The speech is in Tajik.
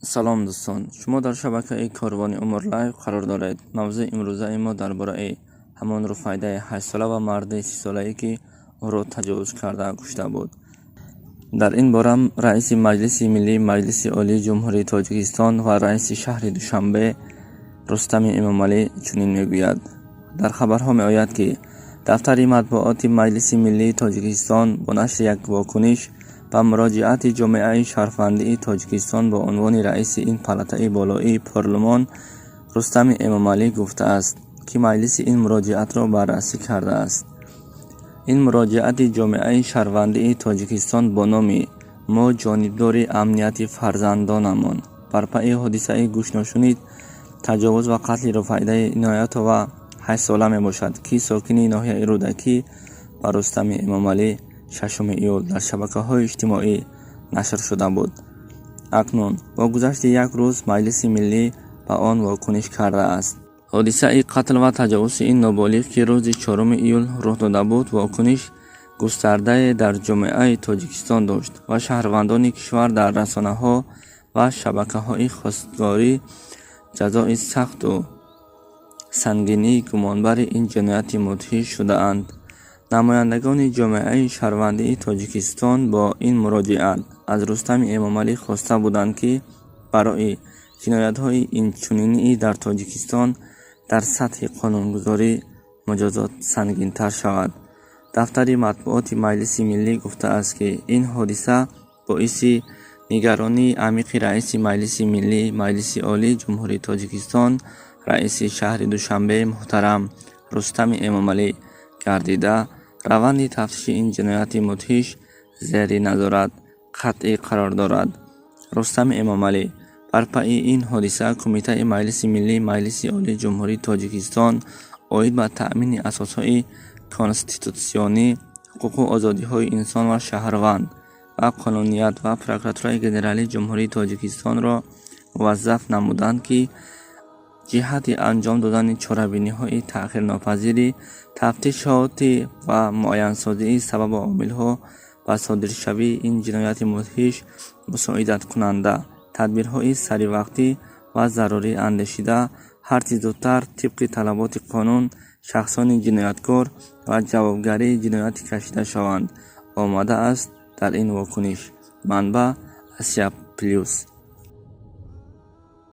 Салом, дӯстон! Шумо дар шабакаи Корвони Умр Лайв қарор доред. Мавзӯи имрӯзаи мо дар бораи ҳамон Руфайдаи 8-сола ва марди 30-солае, ки ӯро таҷовуз карда кушта буд. Дар ин бора раиси Маҷлиси Миллии Маҷлиси Олии Ҷумҳурии Тоҷикистон ва раиси шаҳри Душанбе Рустами Эмомалӣ чунин мегӯяд. Дар хабарҳо меояд, ки дафтари матбуоти Маҷлиси Миллии Тоҷикистон бо нашри як вокуниш ба муроҷиати ҷомеаи шаҳрвандии Тоҷикистон бо унвони раиси ин палатаи болоии парлумон Рустами Эмомалӣ гуфтааст, ки маҷлиси ин муроҷиатро баррасӣ кардааст. Ин муроҷиати ҷомеаи шаҳрвандии Тоҷикистон бо номи «Мо ҷонибдори амнияти фарзандонамон» бар пайи ҳодисаи гӯшношунид таҷовуз ва қатли Руфайдаи Иноятова, 8-сола мебошад, ки сокини ноҳияи Рӯдакӣ, ба Рустами Эмомалӣ 6 июл дар шабакаҳои иҷтимоӣ нашр шуда буд. Акнун бо гузашти як рӯз Маҷлиси Миллӣ ба он вокуниш кардааст. Ҳодисаи қатл ва таҷовузи ин ноболиғ, ки рӯзи 4 июл рух дода буд, вокуниш густардае дар ҷомеаи Тоҷикистон дошт ва шаҳрвандони кишвар дар расонаҳо ва шабакаҳои хостгори ҷазои сахту сангинии гумонбари ин ҷинояти мудҳиш шудаанд. Намояндагони ҷомеаи шаҳрвандии Тоҷикистон бо ин муроҷиат аз Рустами Эмомалӣ хоста буданд, ки барои ҷиноятҳои инчунинӣ дар Тоҷикистон дар сатҳи қонунгузорӣ муҷозот сангинтар шавад. Дафтари матбуоти Маҷлиси Миллӣ гуфтааст, ки ин ҳодиса боиси нигаронии амиқи раиси Маҷлиси Миллӣ Маҷлиси Олии Ҷумҳурии Тоҷикистон, раиси шаҳри Душанбе муҳтарам Рустами Эмомалӣ гардида, раванди тафтиши ин ҷинояти мудҳиш зери назорат қатъӣ қарор дорад. Рустами Эмомалӣ бар пайи ин ҳодиса Кумитаи Маҷлиси Миллии Маҷлиси Олии Ҷумҳурии Тоҷикистон оид ба таъмини асосҳои конститутсионӣ, ҳуқуқу озодиҳои инсон ва шаҳрванд ва қонуният ва Прокуратураи Генералии Ҷумҳурии Тоҷикистонро муваззаф намуданд, ки ҷиҳати анҷом додани чорабиниҳои таъхирнопазири тафтишотӣ ва муайянсозии сабабу омилҳо ба содиршавии ин ҷинояти мудҳиш мусоидаткунанда тадбирҳои саривақтӣ ва зарурӣ андешида, ҳарчи зудтар тибқи талаботи қонун шахсони ҷинояткор ба ҷавобгарии ҷиноятӣ кашида шаванд, омадааст дар ин вокуниш. Манбаъ: Асия Плюс.